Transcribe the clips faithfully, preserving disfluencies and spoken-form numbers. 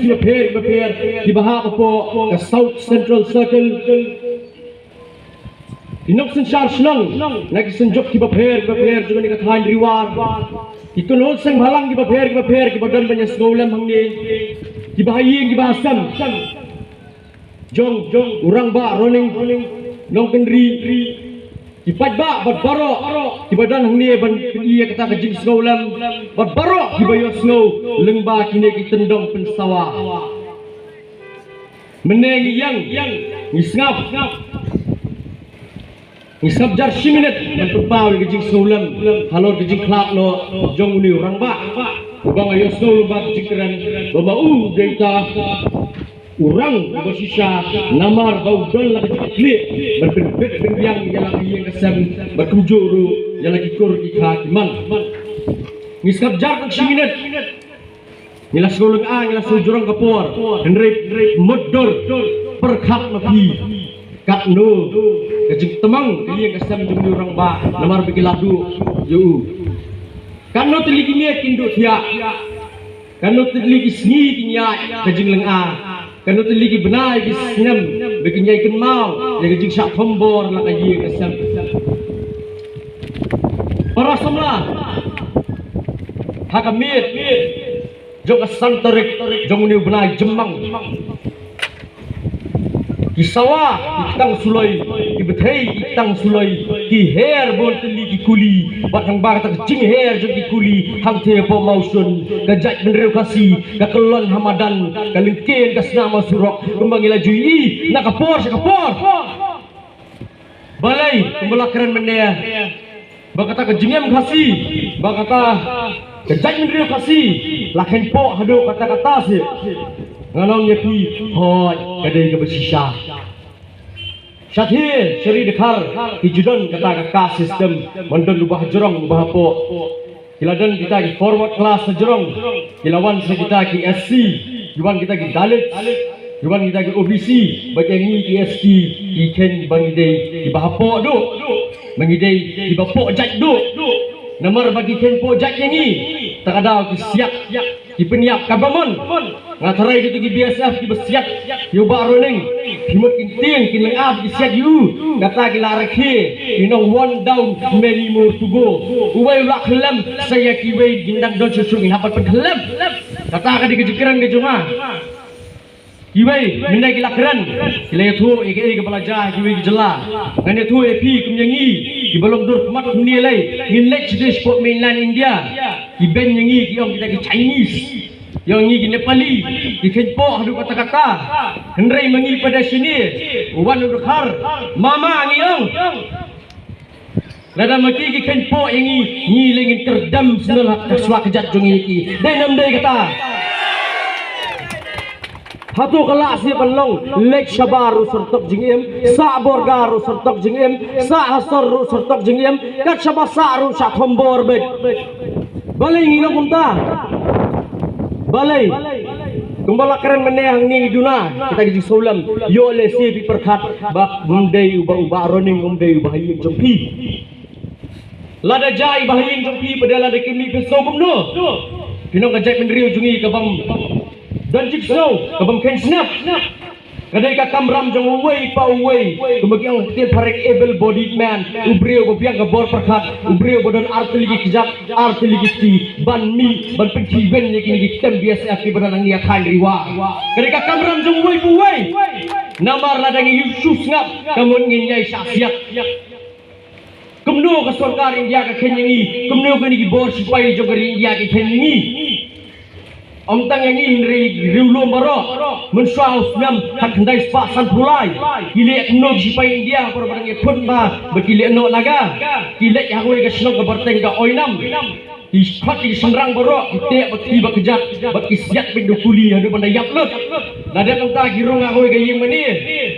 kiba pher kiba pher kiba hap hapoh ka South Central Circle. Ki nongsynshar shnong na ki synjuk kiba pher kiba pher jong kane ka thaiñ Ri War, ki kynhun seng bhalang kiba pher kiba pher kiba don ban ïasngewlem hangne, kiba ha ïing kiba ha sem jong jong u Rangbah Ronning Nongkynrih, ki paidbah bad baroh kiba don hangne ban pyni ïa kata ka jingsngewlem, bad baroh kiba ïohsngew lyngba kine ki tyndong pynsawa. Mynne ngi ïeng, ngi sngap, ngi sngap jar shi minit ban pynpaw ïa ka jingsngewlem halor ka jingkhlad noh jong une u rangbah, uba nga ïohsngew lyngba ka jingkren ba ma u dei uta u rang uba shisha, namar ba u don la ka jingkitkhlieh ban pynbit pynbiang ïa la ka ïing ka sem, bad kumjuh ruh ïa la ki kur ki kha ki man. Ngi sngap jar tang shi minit. Ngi la sngewlyngngoh, ngi la sngewjrong ka por. Hynrei mutdur pyrkhat ma phi, katno ka jingtymmen ka ïing ka sem jong une u rangbah namar ba ki la duh ïa u. Katno tylli ki miet kin duh thiah. Katno tylli ki sngi kin ïaid ka jinglyngngoh. Katno tylli ki bnai ki snem ba kin ïai kynmaw ïa ka jingshah thombor la ka ïing ka sem. Para samla, ha ka miet jong ka san tarik jong une u bnai Jymmang, ki sawa ki ktang suloi, ki bthei ki ktang suloi, ki her bun tylli ki kuli, bad hangne ba kata ka jingher jong ki kuli hangtei hapoh Mawshun, ka jaitbynriew Khasi ka kyllon ha madan, ka lyngkhuh ka snam ha surok, kumba ngi la ju ïohi na ka por sha ka por. Balei kumba la kren mynne ba kata ka jingim Khasi, ba kata ka jaitbynriew Khasi la kheiñpoh haduh katta katta seh? Ngan ong ïa phi, hooid, ka dei kaba shisha. Shathie sha Ri Dkhar ki ju don kata ka caste system, man don uba hajrong uba hapoh. Ki la don kita ki forward class hajrong, ki la wan sa kita ki S C, ki wan kita ki Dalit, ki wan kita ki O B C, bad ïa ngi ki S T ki kheiñ ba ngi dei kiba hapoh duh, ba ngi dei kiba poh jait duh. Namar ba ki kheiñpoh jait ïa ngi, ta ka daw ki siat, ki pynïap kaba mon. Nga tharai kito ki B S F kiba siat ïa u Bah Ronning, ki mut kin tieng, kin lyngngoh ki siat ïa u. Kata ki la rakhe, ki ong one down, many more to go. Uwei u la khyllem, sa ïa kiwei kin dang don shuh shuh ngin hap ban pynkhyllem. Kata ka dei ka jingkren ka jong nga. Kiwei mynne ki la kren, ki la ïathuh ïa kaei kaba la jia ha kiwei ki jylla. Ngan ïathuh ïa phi kum ïa ngi kiba long dur khmat kumne lei, ngin leit sha desh pop mainland India, ki beiñ ïa ngi ki ong kita ki Chinese. Ïa ngi ki Nepali, ki kheiñpoh haduh katta katta. Hynrei ma ngi pat da shane, u wan u Dkhar, mama ngi ong. Lada ma ki ki kheiñpoh ïa ngi, ngi lei ngin kyrdem sngewlyngngoh ha ka shuwa ka jait jong ngi ïa ki. Dei ne ym dei kata? Hato ka lah seh ban long, leit shabar ruh syrtok jingim, sah Borgar ruh syrtok jingim, sah ha sor ruh syrtok jingim, kat shaba sah ruh shah thombor beit. Balei ngi long kumta? Balei? Kumba la kren mynne hangne ngi duna kita ki jingsngewlem. Ïoh lehse phi pyrkhat ba ym dei uba, uba Ronning ym dei uba ha ïing jong phi. Lada jia uba ha ïing jong phi, pat lada kim mih phi sngew kumno? Phi long ka jaitbynriew jong ngi kabym don jingsngew, kabym kheiñ snap. Ka dei ka kamram jong uwei pa uwei, kumba ki ong ha ka ktien phareng, able bodied man, u briew ba biang ka bor pyrkhat, u briew ba don artylli ki kjat, artylli ki kti, ban mih ban pynkhih win ïa kine ki ktem B S F kiba don hangne ha thaiñ Ri War. Ka dei ka kamram jong uwei pa uwei. Namar lada ngi shu sngap, ka mut ngin ïai shah siat. Kumno ka sorkar India ka kheiñ ïa ngi? Kumno kine ki bor shipai jong ka ri India ki kheiñ ïa ngi? Ym tang ïa ngi, hynrei riewlum baroh. Mynshuwa u snem khatkhyndai spah sanphew lai, ki leh kumno ki shipai India, por ba dang ïakhun ba, ba ki leit noh Naga, ki leit ha kawei ka shnong ka byrteng ka Oinam. Ki khot ïa ki shynrang baroh, ki teh bad ki ba kjat, bad ki siat beit da u kuli haduh ban da ïap lut. Lada dei kumta ki rung ha kawei ka ïing mane,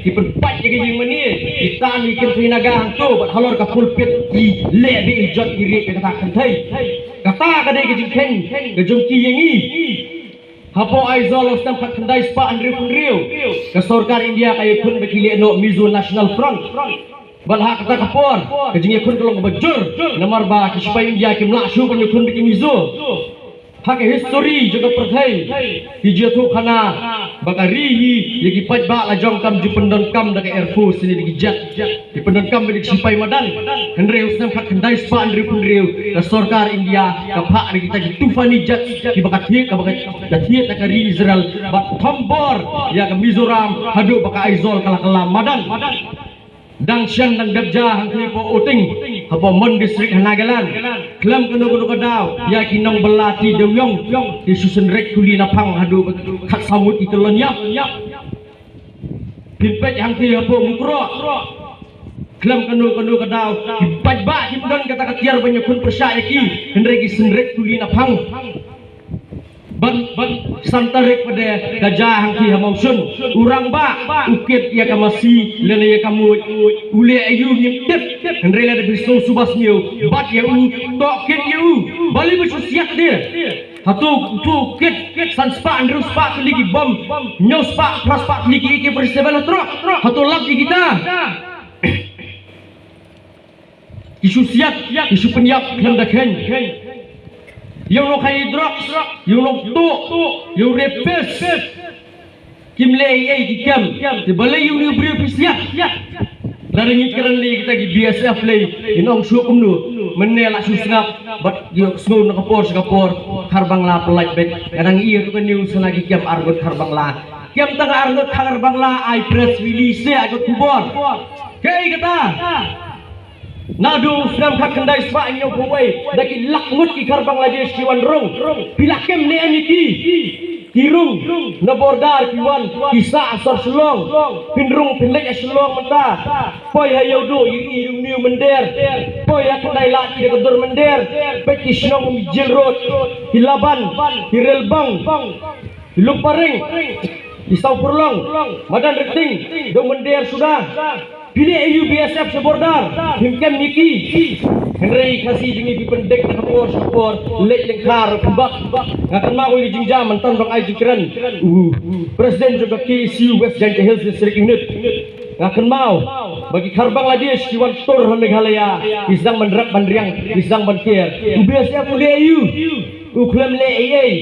ki pynpait ïa ka ïing mane, ki tan ïa ki kynthei Naga hangto, bad halor ka pulpit ki leh beit, ki jot, ki rieh ïa kata ka kynthei. Kata ka dei ka jingkheiñ ka jong ki ïa ngi. Hapoh Aizawl u snem khatkhyndai spah hynriewphew hynriew, ka sorkar India ka ïakhun ba ki leh noh Mizo National Front. Bad ha kata ka por ka jingïakhun ka long kaba jur, namar ba ki shipai India kim lah shuh ban ïakhun bad ki Mizo. Ha ka history jong ka pyrthei, ki ju ïathuh khana ba ka ri hi, ïa ki paidbah la jong kam ju pyndonkam da ka air force ne da ki jet. Ki pyndonkam bad ki sipai madan. Hynriew snem khatkhyndai spah hynriewphew hynriew, ka sorkar India ka phah da kita ki tufani jet kiba ka thied, kaba ka thied da ka ri Israel, bad thombor ïa ka Mizoram haduh ba ka Aizawl ka la kylla madan. Dang shen dang dep ja hangtei hapoh Oting, hapoh Mon District ha Nagaland. Khlem kano kano ka daw ïa ki nongbylla ti dewïong ki shu synrek kuli na phang haduh ba khatsaw ngut ki kyllon ïap. Phin peit hangtei hapoh Mukroh, khlem kano kano ka daw ki paidbah kim don kata ka tiar ban ïakhun pyrshah ïa ki, hynrei ki synrek kuli na phang. Ban, ban san tarik pat de ka ja hangtei ha Mawshun. U rangbah u kit ïa ka masi lane ïa ka muid, u leh aïu ngim tip. Hynrei lada phi sngew suba sniew bad ïa u, tohkit ïa u. Balei ba shu siat de? Hato u kit san spah hynriew spah tylli ki bom, hynñiew spah phra spah tylli ki A K forty-seven hatroh? Hato lap ïa kita? Ki shu siat, ki shu pynïap khlem da kheiñ. Ïa u nongkhaïi drugs, ïa u nongtuh, ïa u rapist, kim leh ei ei ki kem. Te balei ïa une u briew phi siat? Lada ngi kren lei kita ki B S F lei, ngin ong shuh kumno? Mynne la shu sngap bad ïohsngew na ka por sha ka por, Kharbangla pyllait beit. Nga dang ïohi ruh kane u sna ki kem arngut Kharbangla. Kem tang arngut Kharbangla ai press release ne ai kot khubor. Kaei kata? Naduh u snem khatkhyndai spah hynñiewphew wei, da ki lak ngut ki Khar Bangladesh ki wan rung. Phi la kem ne em ïa ki? Ki rung na border, ki wan, ki sah ha sor Shillong. Phin rung phin leit ha Shillong mynta. Poi ha Ïewduh ïa une u mynder. Poi ha Khyndai Lad ïa ka dur mynder. Peit ki shnong Jail Road, ki Laban, ki Relbang, ki Lungparing, ki Sawpurlong, Madan Riting, dei u mynder suda. Phi leh aïu B S F sha border? Phim kem ïa ki. Hynrei Khasi jong ngi phi pyndep na ka por sha ka por, leit lyngkha ruh phi bak. Nga kynmaw ïa ka jingjia mynta ba nga ai jingkren, u President jong ka K S U West Jaintia Hills District Unit. Nga kynmaw ba ki Khar Bangladesh ki wan tur ha Meghalaya, ki sdang ban rep ban riang, ki sdang ban ker. U B S F u leh aïu? U khlem leh ei ei.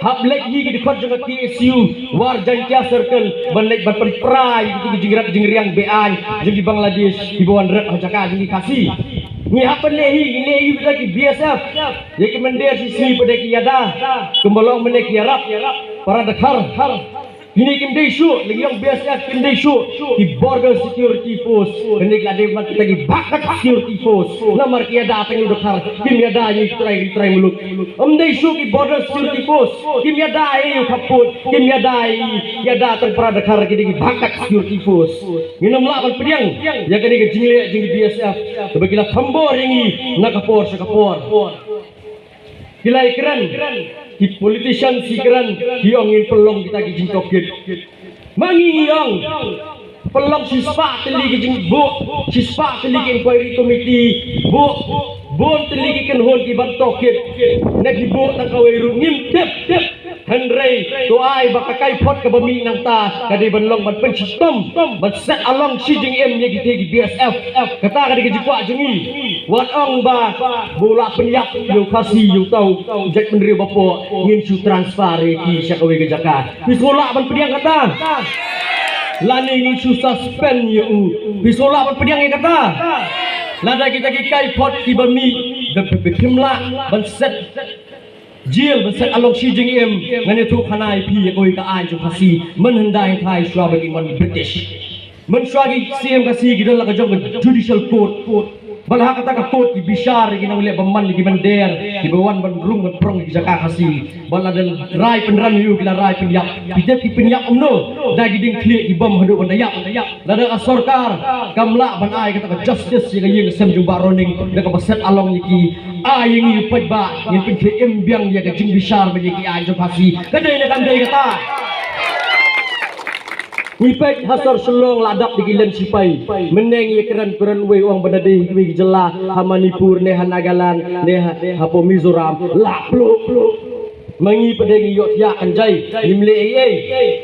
Hap leit hi ki dkhot jong ka K S U War Jaintia Circle ban leit ban pynpra ïa ki jingrep jingriang be-aiñ jong ki Bangladesh kiba wan rep ha jaka jong ki Khasi. Ngi hap ban leh hi, ngi leh hi bad ki B S F. Ïa ki mynder shisngi pat de ki ïada, kumba long mynne ki ïarap para dkhar. Kine kim dei shuh, lei ong B S F kim dei shuh. Ki Border Security Force, kane ki la dei ban kita ki Bhakat Security Force. Namar ki ïada tang ïa u dkhar, kim ïada ïa ki trai, ki trai muluk. Ym dei shuh ki Border Security Force, kim ïada ïa u khappud, kim ïada ïa, ïada tang para dkhar, ki dei ki Bhakat Security Force. Ngin ym lah ban pdiang ïa kane ka jingleh jong ki B S F kaba ki la thombor ïa ngi na ka por sha ka por. Ki la ïakren, ki politician ki kren, ki ong ngin pynlong kita ki jingtohkit. Ma ngi ngi ong pynlong shispah tylli ki jingbuh, shispah tylli ki inquiry committee, buh bun tylli ki kynhun ki ban tohkit. Ne ki buh tang kawei ruh ngim tip. Hynrei to ai ba ka kaiphod kaba mih nangta ka dei ban long ban pynshitom, ban set along shi jingim ïa kita ki B S F. Kata ka dei ka jingkwah jong ngi. Wat ong ba u la pynïap ïa u Khasi, ïa uta u jaitbynriew bapoh, ngin shu transfer ïa ki sha kawei ka jaka. Phi sngew lah ban pdiang kata? Lane ngin shu suspend ïa u? Phi sngew lah ban pdiang ïa kata? Lada kita ki kaiphod kiba mih, da phi, phim lah ban set jail, ban set along shi jingim. Ngan ïathuh khana ïa phi ïa kawei ka aiñ jong Khasi, mynhyndai hynthai shuwa ba ki mon British. Mynshuwa ki siem Khasi ki don la ka jong ka judicial court. Bad ha kata ka court ki bishar ïa ki nongleh bymman, ïa ki mynder kiba wan ban rung ban prong ïa ki jaka Khasi. Bad lada rai pynrem ïa u ki la rai pynïap. Phi tip ki pynïap kumno? Da ki dieng khlieh ki bom haduh ban da ïap. Lada ka sorkar kam lah ban ai kata ka justice ïa ka ïing ka sem jong Bah Ronning, da kaba set along ïa ki, ai ïa ngi u paidbah, ngin pynkhreh im biang ïa ka jingbishar bad ïa ki aiñ jong Khasi. Ka dei ne kam dei kata? Ngi peit ha sor Shillong la dap da ki len shipai. Mynne ngi ïakren kren uwei u ong ba da dei kiwei ki jylla ha Manipur ne ha Nagaland ne ha, hapoh Mizoram la pluh pluh. Ma ngi pat de ngi ïohthiah kan jai, ngim leh ei ei.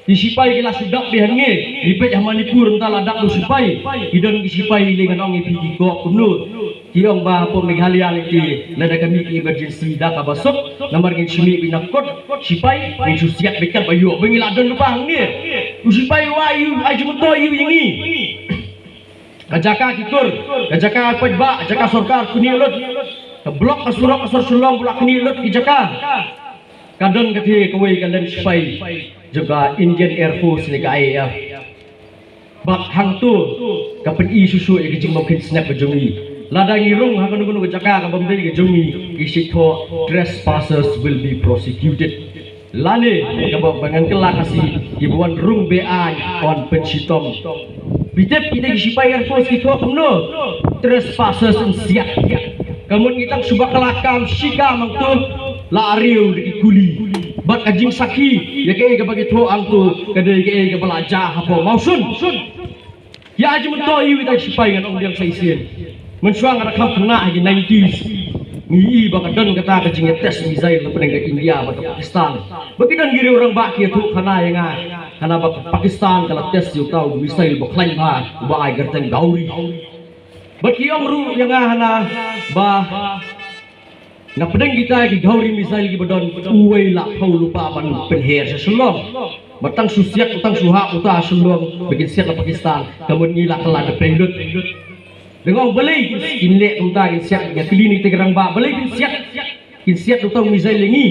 Ki shipai ki la shu dap beit hangne. Ngi peit ha Manipur mynta la dap da u shipai. Ki don ki shipai lei, ngan ong ïa phi, ki koh kumno. Ïong ba hapoh Meghalaya lynti lada ka mih emergency da kaba suk, namar ngin shu mih beit na kot shipai, ngin shu siat beit katba ïoh ba ngi la don lypa hangne. U shipai u ai, u ai jingmyntoi ïa ngi. Ka jaka ki kur, ka jaka paidbah, jaka sorkar knieh lut. Ka block, ka surok, ka sor Shillong ba la knieh lut ki jaka. Ka don ka thie kawei ka len shipai jong ka Indian Air Force ne ka I A F. Bad hangto ka pyni shuh shuh ïa ka jingmynkhin snep ka jong ngi. Lada ngi rung ha kano kano ka jaka ka bym dei ka jong ngi, ki shu thoh, "Trespassers will be prosecuted." Lane kaba ba ngan kylla Khasi, kiba wan rung be-aiñ yn pynshitom. Phi tip kita ki shipai Air Force ki thoh kumno? "Trespassers yn siat." Ka mut ngi tang shu bakla kam shi kam hangto, la ariew da ki kuli. Bad ka jingsakhi ïa kaei kaba ki thoh hangto ka dei kaei kaba la jia hapoh Mawshun. Ïa jingmyntoi ïa kita ki shipai ngan ong biang sa shisien. Mynshuwa nga da kham khynnah ha ki nineties, ngi ïohi ba ka don kata ka jingïatest missile na pdeng ka India bad ka Pakistan. Ba ki don ki riew rangbah ki ïathuh khana ïa nga, khana ba ka Pakistan ka la test ïa uta u missile ba khlaiñ bha uba ai kyrteng Gauri. Bad ki ong ruh ïa nga hana ba na pdeng kita ki Gauri missile kiba don, uwei la phew lypa ban pynher sha Shillong. Ba tang shu siat, tang shu hap uta ha Shillong ba kin siat na Pakistan. Ka mut ngi la kylla da pei lut. Dang ong balei kin, kin leh kumta, kin siat, nga kylli ïa kita ki rangbah, balei kin siat, kin siat uta u missile ïa ngi?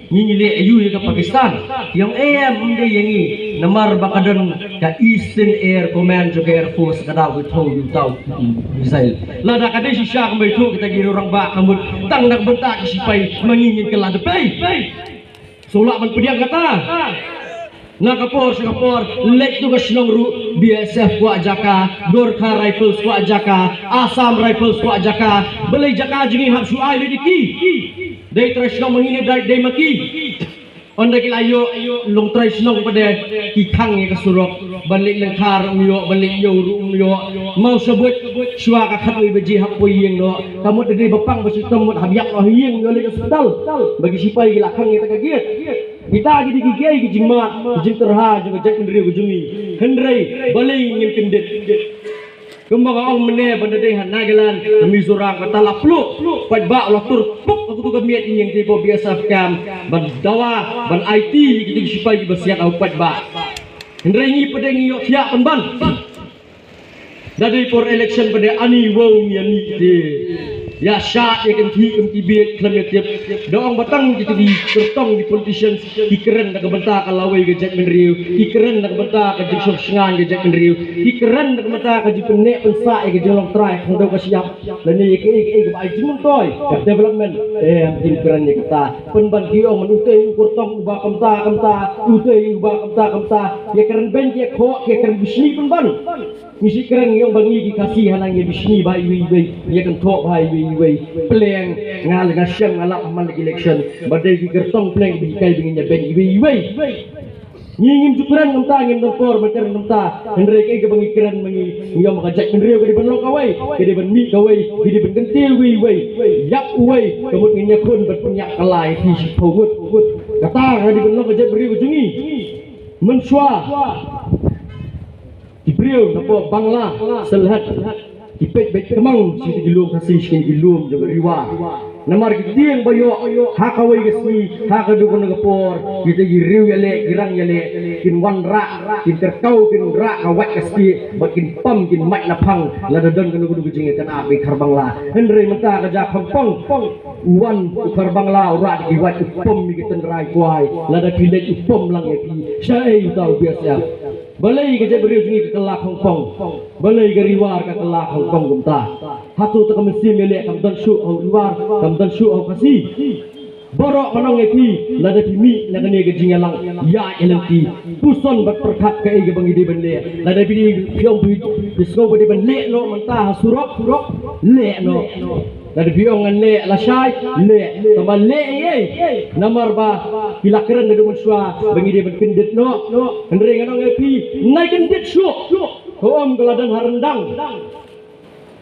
Ngi ngi leh aïu ïa ka Pakistan? Ki ong em, ym dei ïa ngi. Namar ba ka don ka Eastern Air Command jong ka Air Force ka dei ba thoh ïa uta u missile. Lada ka dei shisha kumba ïathuh kita ki riew rangbah, ka mut tang na ka bynta ki shipai ma ngi ngin kylla da pei. Sngewlah ban pdiang kata. Na ka por sha ka por, leit to ka shnong ruh, B S F kwah jaka, Gorkha Rifles kwah jaka, Assam Rifles kwah jaka. Balei jaka jong ngi hap shu ai leit ïa ki? Dei trai shnong ma ngi ne dei, dei ma ki? Ynda ki la ïoh, ïoh long trai shnong pat de, ki khang ïa ka surok ban leit lyngkha ruh ym ïoh, ban leit ïew ruh ym ïoh. Maw sha buit, shuwa ka khatwei baje hap poi ïing noh. Ka mut da dei ba pang ba shitom mut hap ïap noh ha ïing, ym ïoh leit hospital. Ba ki shipai ki la khang ïa kata ka gate. Kita ki dei ki kiei ki jingmad, ki jingtyrha jong ka jaitbynriew ka jong ngi. Hynrei balei ngin kyndit? Kumba nga ong mynne, ban da dei ha Nagaland, ha Mizoram, kata la pluh paidbah u la tur puk ha kato ka miet ïing, te ba B S F kam ban dawa, ban aiti ïa kito ki shipai kiba siat ha u paidbah. Hynrei ngi pat de ngi ïoh thiah pynban. Da dei por election pat de ani wow ngi ani te. Ïa shad ïa kynthih kum ki bieit khlem ïa tip. Da ong ba tang kito ki kyrtong ki politicians ki kren na ka bynta ka lawei ka jaitbynriew, ki kren na ka bynta ka jingshong shngaiñ ka jaitbynriew, ki kren na ka bynta ka jingpynneh pynsah ïa ka jinglong trai khangdew ka shyiap. Lane ïa kaei kaei kaba ai jingmyntoi ka development, em, kim kren ïa kata. Pynban ki ong man utei u kyrtong uba kumta kumta, utei uba kumta kumta. Ïa kren beiñ ki ïa khoh, ïa kren bishni pynban. Ngi shu kren ngi ong ba ngi ki Khasi hana ngi bishni bha iwei iwei, ïa kynthoh bha iwei iwei. Pleng, nga la nga shem nga lap ha man la ki election ba dei ki kyrtong pleng ba hikai ba ngin ïa beiñ iwei iwei. Ngi ngim ju kren kumta, ngim don por ban kren kumta. Hynrei kaei kaba ngi kren ma ngi, ngi ong ba ka jaitbynriew ka dei ban long kawei, ka dei ban mih kawei, ka dei ban kyntiew iwei iwei, ïap uwei, ka mut ngin ïakhun ban pynïap kylla ïa ki shiphew ngut. Kata ka dei ban long ka jaitbynriew ka jong ngi. Mynshuwa ki briew na poh Bangla, Sylhet, ki peit beit kyrmang sha ki lum Khasi, sha ki lum jong ka Ri War. Namar ki tieng ba ïoh ha kawei ka sngi, ha kano kano ka por, kita ki riew ïaleh, ki rang ïaleh, kin wanrah, kin kyrkhu, kin rah ka wait ka stieh, bad kin pom, kin mait na phang lada don kano kano ka jingïakynad bad ki khar Bangla. Hynrei mynta ka jaka khongpong, u wan u khar Bangla u rah da ki wait, u pom ïa ki tynrai kwai. Lada phi leit u pom lang ïa phi. Shaei uta u B S F? Balei ka jaitbynriew jong ngi ka kylla khongpong? Balei ka Ri War ka kylla khongpong kumta? Hato ta ka mynsiem ïaleh kam don shuh ha u Ri War, kam don shuh ha u Khasi? Baroh ngan ong ïa phi, lada phi mih na kane ka jingïalang, ïaid ïa lynti, puson bad pyrkhat kaei kaba ngi dei ban leh. Lada phi dei, phi ong phi, phi sngew ba dei ban leh noh mynta ha surok, surok, leh noh. Lada phi ong ngan leh lashai, leh. Tangba leh ei ei? Namar ba ki la kren naduh mynshuwa ba ngi dei ban kyndit noh. Hynrei ngan ong ïa phi, nai kyndit shuh. Ka um ka la don ha ryndang.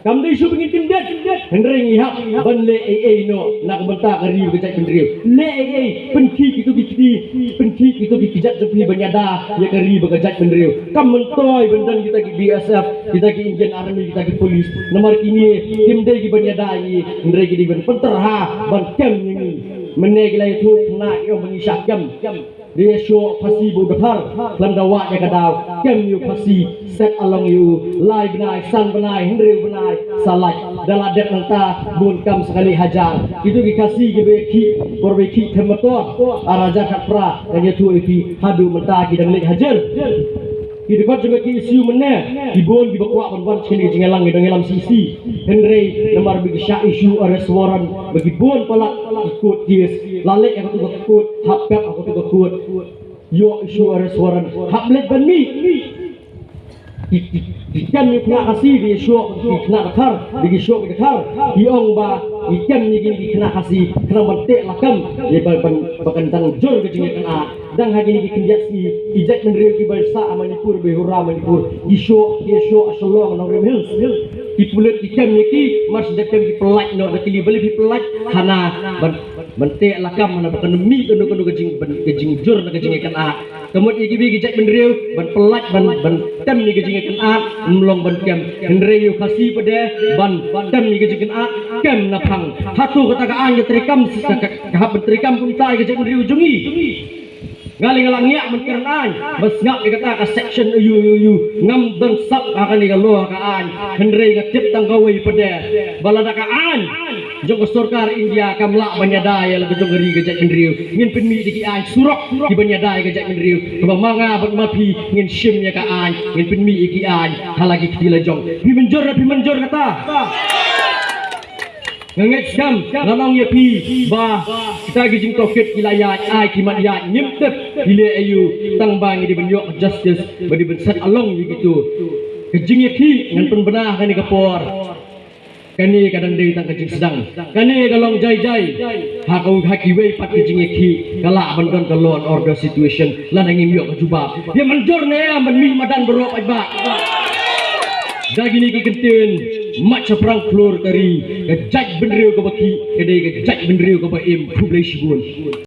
Kam dei shuh ba ngin kyndit, hynrei ngi hap ban leh ei ei noh na ka bynta ka ri bad ka jaitbynriew. Leh ei ei, pynkhih kito ki kti, pynkhih kito ki kjat jong phi ban ïada ïa ka ri bad ka jaitbynriew. Kam myntoi ban don kita ki B S F, kita ki Indian Army, kita ki police. Namar kine kim dei ki ban ïada ïa ngi, hynrei ki dei ban pynterha, ban kem ïa ngi. Mynne ki la ïathuh khynnah ki ong ba ngi shah kem. Dei ïa shoh phasi ba u dkhar, khlem da wad ïa ka daw, kem ïa u phasi, set along ïa u, lai bnai, san bnai, hynriew bnai, sa lait, da la dep nangta, bun kam sa ka leit hajar. Kito ki Khasi kiba ïakhih, por ba ïakhih them motor, ar hajar khatphra, dang ïathuh ïa phi, haduh mynta ki dang leit hajar. Ki dkhot jong ki issue mynne, ki bun kiba kwah ban wan sha kine ki jingïalang, ki dang ïalam shisha. Hynrei namar ba ki shah issue arrest warrant, ba ki bun palat ki court case, la leit ha katu ka court, hap pep ha katu ka court. Ïoh issue arrest warrant, hap leit ban mih. Ki, ki, ki kem ïa u khynnah Khasi, dei ïa shoh ki khynnah dkhar, dei ki shoh ki dkhar. Ki ong ba ki kem ïa kine ki khynnah Khasi khnang ban teh lakam, ïa ba, ban, ba kan dang jur ka jingïakynad. Dang ha kine ki khyndiat sngi, ki jaitbynriew kiba sah ha Manipur, ba hura Manipur, ki shoh, ki shoh ha Shillong, Nongrim Hills. Ki pulit ki kem ïa ki, mar shu da kem ki pyllait noh, da kylli balei phi pyllait, hana ban, ban teh lakam, hana ba kan mih kano kano ka jing, ban, ka jingjur na ka jingïakynad. Ka mut ïa kiwei ki jaitbynriew ban pyllait, ban, ban tem ïa ka jingïakynad, ym long ban kem. Hynrei ïa u Khasi pat de ban tem ïa ka jingïakynad, kem na phang. Hato kata ka aiñ ka treikam, ka, ka, ka hap ban treikam kumta ïa ka jaitbynriew jong ngi? Nga lei nga la ngiah ban kren aiñ, ba sngap ïa kata ka section aïu aïu aïu, ngam don sap ha kane ka law ka aiñ. Hynrei nga tip tang kawei pat de, ba lada ka aiñ jong ka sorkar India kam lah ban ïada ïa la ka jong ka ri ka jaitbynriew, ngin pynmih da ki aiñ surok ki ban ïada ïa ka jaitbynriew. Kaba ma nga bad ma phi ngin shim ïa ka aiñ, ngin pynmih ïa ki aiñ ha la ki kti la jong. Phi mynjur, phi mynjur kata? Nga ngeit skhem, nga ong ïa phi ba kita ki jingtohkit ki la ïaid, ai ki mat ïaid, ngim tip ki leh aïu, tang ba ngi dei ban ïoh justice, ba dei ban set along ïa kito. Ka jingïakhih ngan pynbna ha kane ka por. Kane ka dang dei tang ka jingsdang. Kane ka long jai jai ha ka, ha kiwei pat ki jingïakhih, ka lah ban don ka law and order situation lada ngim ïoh ka jubab. Ïa mynjur ne em ban mih madan baroh paidbah? Da kine ki kyntien mat shaphrang khlur ka ri, ka jaitbynriew kaba khih ka dei ka jaitbynriew kaba im. Khublei shibun.